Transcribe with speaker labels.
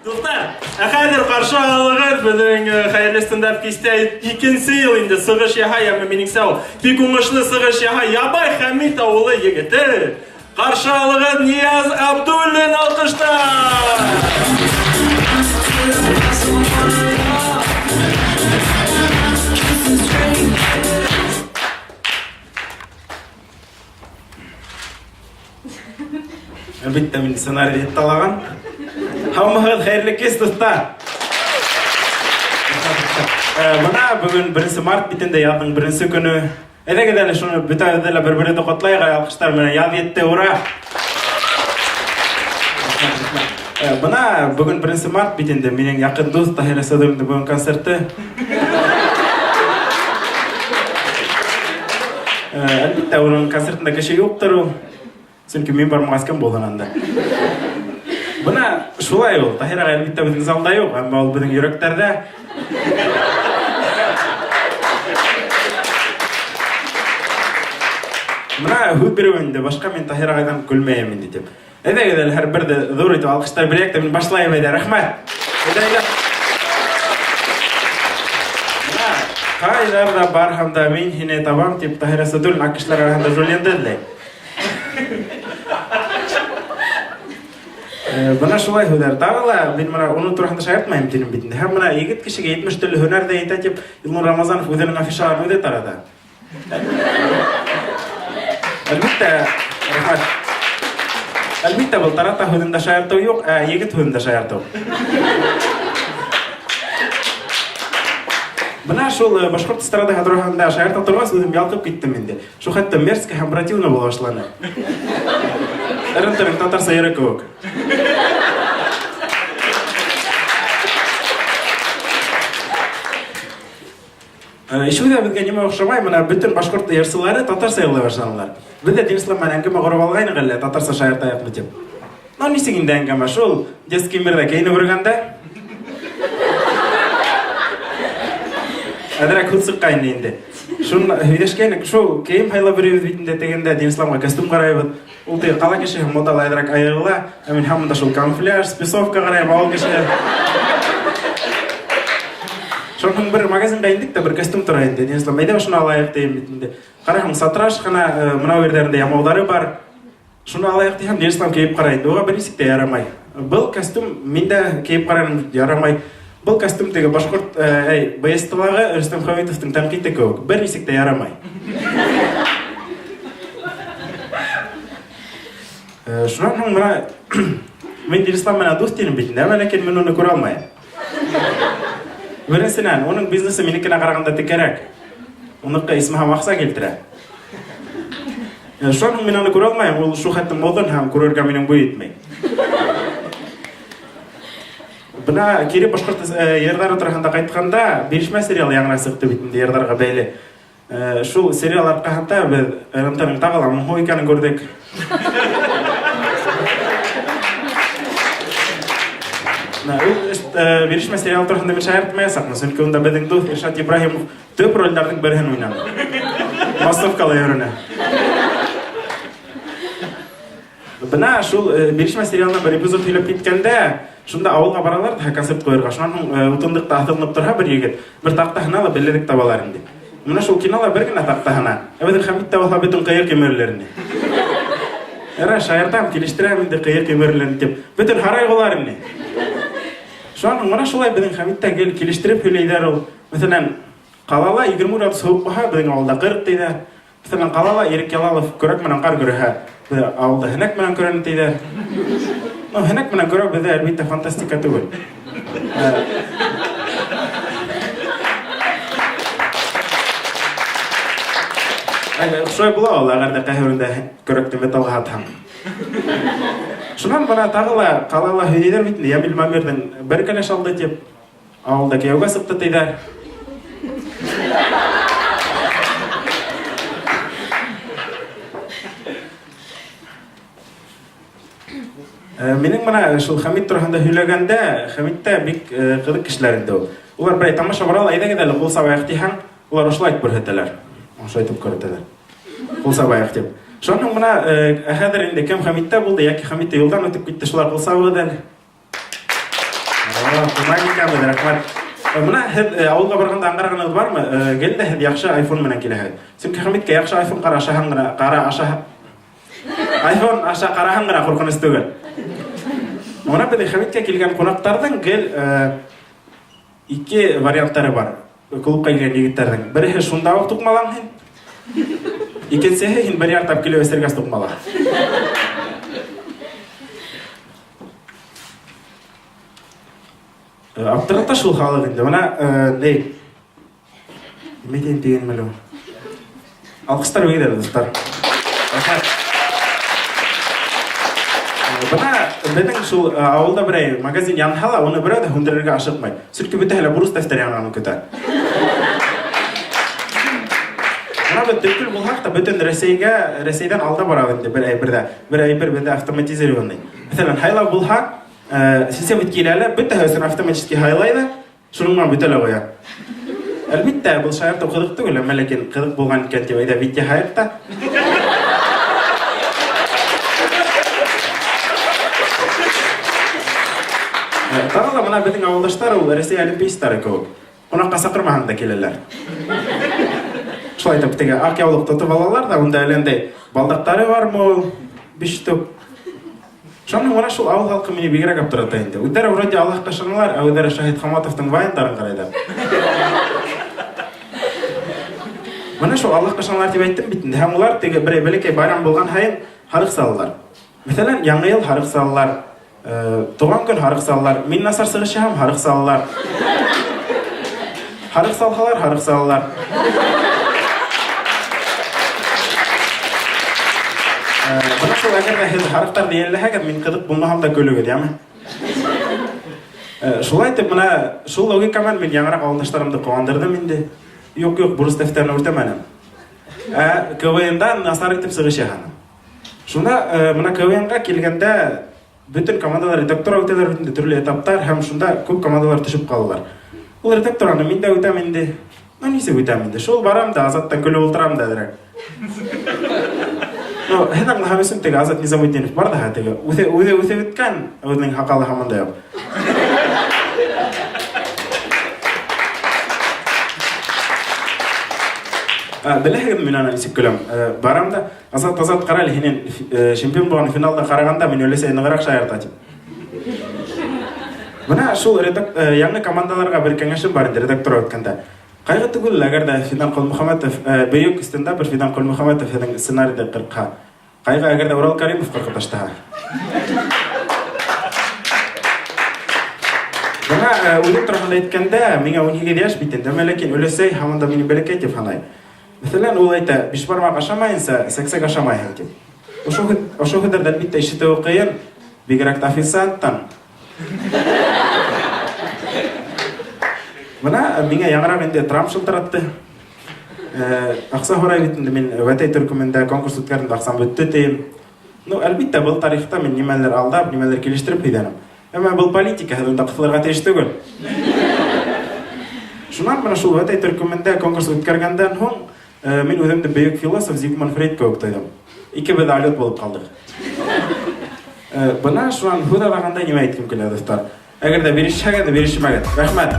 Speaker 1: Дуҫтар, ә хәҙер ҡаршы алығыҙ беҙҙең хәйерле стендап кистә икенсе йыл инде сығыш яһай, әммә минеңсә ул бик уңышлы сығыш яһай. Ябай Хәмит ауылы егете. Ҡаршы алығыҙ Нияз Абдуллин алҡышта!
Speaker 2: Әлбиттә, мин сценарийҙы ятлаган. Һаумыһығыҙ, хәйерле кис, дуҫтар. Бына бөгөн 1 март бит инде, яҙҙың беренсе көнө. Әйҙәгеҙ әле шуны бөтәбеҙҙе лә бер-беребеҙҙе ҡотлайыҡ, алҡыштар менән. Яҙ етте, ура! Бына бөгөн 1 март бит инде, минең яҡын дуҫ Таһир Әсәдуллиндың бөгөн концерты. Әлбиттә, уның концертында кеше юҡтыр ул. Сөнки мин бармағас кем булһын анда. Бына шулай ул. Таһир ағай әлбиттә беҙҙең залда юҡ, әммә ул беҙҙең йөрәктәрҙә. Бына һүҙ биреү инде, башҡа мин Таһир ағайҙан көлмәйем инде тип. Әйҙәгеҙ әле һәр бер дә ҙур итеп алҡыштар бирәйек тә мин башлайым әйҙә, рәхмәт. Әйҙә, әйҙә. Бына ҡайҙарҙа барһам да мин һине табам тип Таһир Әсәдуллин аҡ кешеләр араһында Жульенды эҙләй. Бына шулай һүҙҙәр. Тағы ла мин бына уның тураһында шаяртмайым тинем бит инде. Һәм бына егет кешегә 70 төрлө һөнәр ҙә етә тип Илнур Рамазанов үҙенең афишаларын үҙе тарата. Әлбиттә, рәхмәт. Әлбиттә, был тарата һүҙендә шаяртыу юҡ, ә егет һүҙендә шаяртыу. Бына шул башҡорт эстрадаһы тураһында шаярта торғас, үҙем ялҡып киттем инде. Шул хәтта мерзко һәм противно була башланы. Ырын-тырын татарса йөрәк кеүек. Ишеү дә беҙгә нимә оҡшамай, бына бөтөн башҡорт йырсылары татарса йырлай башланылар. Беҙ ҙә Динислам менән әңгәмә ҡороп алғайныҡ әллә, татарса шаяртайыҡмы тип. Ну, нисек инде әңгәмә, шул детский мирҙа кейенеп йөрөгәндә. Әҙерәк һүҙ сыҡҡайны инде. Шун һөйләшкәйнек, шул кейем һайлап йөрөйбөҙ бит инде тегендә, Динисламға костюм ҡарайбыҙ. Ул теге ҡала кешеһе модала әҙерәк айырыла, ә мин һаман да шул камуфляж, спецовка ҡарайым, ауыл кешеһе. Шунан бер магазинға индек тә бер костюм тора инде. Динислам, әйҙә ошоно алайыҡ тием бит инде. Ҡараһаң, сатраш ҡына, мынау ерҙәрендә ямауҙары бар. Шуны алайыҡ тиһәм, Динислам кейеп ҡарай инде. Уға бер нисек тә ярамай. Был костюм мин дә кейеп ҡараным, ярамай. Был костюм теге башҡорт, әй, БСТ-лағы Рөстәм Хәмитовтың тәнҡите кеүек. Бер нисек тә ярамай. Шунан һуң бына мин Динислам менән дуҫ тинем бит инде, әммә ләкин мин уны күрә алмайым. Беренсенән, уның бизнесы минекенә ҡарағанда текәрәк. Уныҡы исмаһам аҡса килтерә. Шунан һуң мин уны күрә алмайым, ул шул хәтлем оҙон һәм күрергә минең буй етмәй. Бына кире башҡорт йырҙары тураһында ҡайтҡанда, Бирешмә сериалы яңыраҡ сыҡты бит инде йырҙарға бәйле. Шул сериал арҡаһында беҙ РМТ-ның тағы ла моңһоу икәнен күрҙек. Ул Бирешмә сериал тураһында мин шаяртмаясаҡмын, сөнки унда беҙҙең дуҫ Иршат Ибраһимов төп ролдәрҙең береһен уйнаны. Массовкала йөрөнә. Бына шул Бирешмә сериалынан бер эпизод һөйләп киткәндә, шунда ауылға баралар да концерт ҡуйырға. Шунан һуң утынлыҡта аҫылынып торһа бер егет, бер таҡтаһына ла белерек табалар инде. Менә шул кинола бер генә таҡтаһына. Ә беҙҙең Хәмит тә булһа бөтөн ҡыйыҡ емерелер ине. Эра, шаяртам, килештерәм инде ҡыйыҡ емерелер тип. Бөтөн һарай булар ине. Шунан һуң менә шулай беҙҙең Хәмит тә гел килештереп һөйләйҙәр ул. Мәҫәлән, ҡалала 20 градус һыуыҡ булһа, беҙҙең ауылда 40 тиҙәр. Мәҫәлән, ҡалала Ирек Ялалов көрәк менән ҡар көрәһә, беҙ ауылда һәнәк менән көрәне тиҙәр. Ну, һәнәк менән көрәү беҙҙә, әлбиттә, фантастика түгел. Шулай була ул, әгәр дә ҡайһы берендә көрәкте металлға һатһаң. Шунан бына тағы ла ҡалала һөйләйҙәр бит инде, Ямил Мамирҙың бер кәләш алды тип. Ауылда кейәүгә сыҡты тиҙәр. Минең бына шул Хәмит тураһында һөйләгәндә, Хәмит тә бик ҡыҙыҡ кешеләр инде ул. Улар берәй тамаша бара ла, әйҙәгеҙ әле ҡул сабайыҡ тиһәң, улар ошолай итеп күрһәтәләр. Ошолай итеп күрһәтәләр. Ҡул сабайыҡ тип. Шунан һуң бына ә хәҙер инде кем Хәмиттә булды, йәки Хәмиттә юлдан үтеп китте, шулар ҡул сабығыҙ әле. Ҡунаҡ икәнбеҙ, рәхмәт. Бына һеҙ ауылға барғанда аңғарғанығыҙ бармы? Гел дә һеҙ яҡшы айфон менән киләһегеҙ. Сөнки Хәмиткә яҡшы айфон ҡара ашаһаң ғына, ҡара аша айфон аша ҡараһаң ғына ҡурҡыныс түгел. Бына беҙҙең Хәмиткә килгән ҡунаҡтарҙың гел ике варианттары бар. Клубҡа килгән егеттәрҙең. Береһе шунда уҡ туҡмалаң һин. Икенсеһе һин бер яртап килеп эсергәс туҡмала. Аптырата шул халыҡ инде. Бына ни нимә әйтәйем тигәнем әле ул. Алҡыштар бирегеҙ әле, дуҫтар. Рәхмәт. Бына беҙҙең шул ауылда берәй магазин янһа ла, уны берәү ҙә һүндерергә ашыҡмай. Сөнки бөтәһе лә бурыс дәфтәр янғанын көтә. Бына беҙ төпкөл булһаҡ та, бөтөн Рәсәйгә, Рәсәйҙән алда барабыҙ инде бер әйберҙә. Бер әйбер беҙҙә автоматизированный. Мәҫәлән, һайлау булһа, сисә бит килә лә, бөтәһе өсөн автоматически һайлай ҙа, шуның менән бөтә лә ҡуя. Әлбиттә, был шаяртыу ҡыҙыҡ түгел, әммә ләкин ҡыҙыҡ булған икән тип әйҙә бит яһайыҡ та. Тағы ла бына беҙҙең ауылдаштар ул Рәсәй олимпийцтары кеүек. Ҡунаҡҡа саҡырмаһаң да киләләр. Шулай итеп теге аҡ яулыҡ тотоп алалар ҙа, унда әллә ниндәй балдаҡтары бармы ул, биш штук. Шуның менән шул ауыл халҡы мине бигерәк аптырата инде. Үҙҙәре вроде Аллаһҡа ышаналар, ә үҙҙәре Шаһит Хаматовтың вайндарын ҡарайҙар. Бына шул Аллаһҡа ышаналар тип әйттем бит инде. Һәм улар теге берәй бәләкәй байрам булған һайын һарыҡ салалар. Мәҫәлән, Яңы йыл һарыҡ салалар, тыуған көн һарыҡ салалар, мин насар сығыш яһам һарыҡ салалар. Һарыҡ салһалар, һарыҡ салалар. Бына шул әгәр ҙә һеҙ һарыҡтарҙы йәлләһәгеҙ, мин ҡыҙыҡ булмаһам да көлөгөҙ, яме? Шулай итеп, бына шул логика менән мин яңыраҡ ауылдаштарымды ҡыуандырҙым инде. Юҡ, юҡ, бурыс дәфтәрен үртәмәнем. Ә КВНда насар итеп сығыш яһаным. Шунда бына КВНға килгәндә бөтөн командалар редактура үтәләр бит инде, төрлө этаптар, һәм шунда күп командалар төшөп ҡалалар. Ул редактураны мин дә үтәм инде. Ну, нисек үтәм инде? Шул барам да Азаттан көлөп ултырам да әҙерәк. Ну, һеҙ аңлаһам өсөн теге Азат Низамутдинов бар ҙа, теге үҙе үҙе үҫеп бөткән, үҙенең һаҡалы һаман да юҡ. Беләһегеҙме, мин аны нисек көләм? Барам да, Азат, Азат, ҡара әле, һинең чемпион булған финалда ҡарағанда мин өләсәй нығыраҡ шаярта тип. Бына шул яңы командаларға бер кәңәшем бар инде редактура үткәндә. Ҡайғы түгел, әгәр ҙә Фидан Ҡолмөхәмәтов, бөйөк стендапер Фидан Ҡолмөхәмәтов һеҙҙең сценарийҙы ҡырҡһа. Ҡайғы, әгәр ҙә Урал Каримов ҡырҡып ташлаһа. Бына үҙем тураһында әйткәндә, миңә 18 йәш бит инде, әммә ләкин өләсәй һаман да мине бәләкәй тип һанай. Мәҫәлән, ул әйтә, бишбармаҡ ашамайынса, сәксәк ашамайһың тип. Ошо ошо һүҙҙәрҙе әлбиттә ишетеүе ҡыйын, бигерәк тә официанттан. Бына миңә яңыраҡ инде Трамп шылтыратты. Аҡса һорай бит инде, мин Вәтәй төркөмөндә конкурс үткәрҙем дә аҡсам бөттө тием. Ну, әлбиттә, был тарихта мин нимәлер алдап, нимәлер килештереп һөйләнем. Әммә был политика, һеҙ унда ҡыҫылырға тейеш түгел. Шунан бына шул Вәтәй төркөмөндә конкурс үткәргәндән һуң мин үҙемде бөйөк философ Зигмунд Фрейд кеүек тойҙом. Икебеҙ ҙә алйот булып ҡалдыҡ. Бына шунан һүҙ аҙағында нимә әйткем килә, дуҫтар? Әгәр ҙә бирешһәгеҙ, бирешмәгеҙ. Рәхмәт.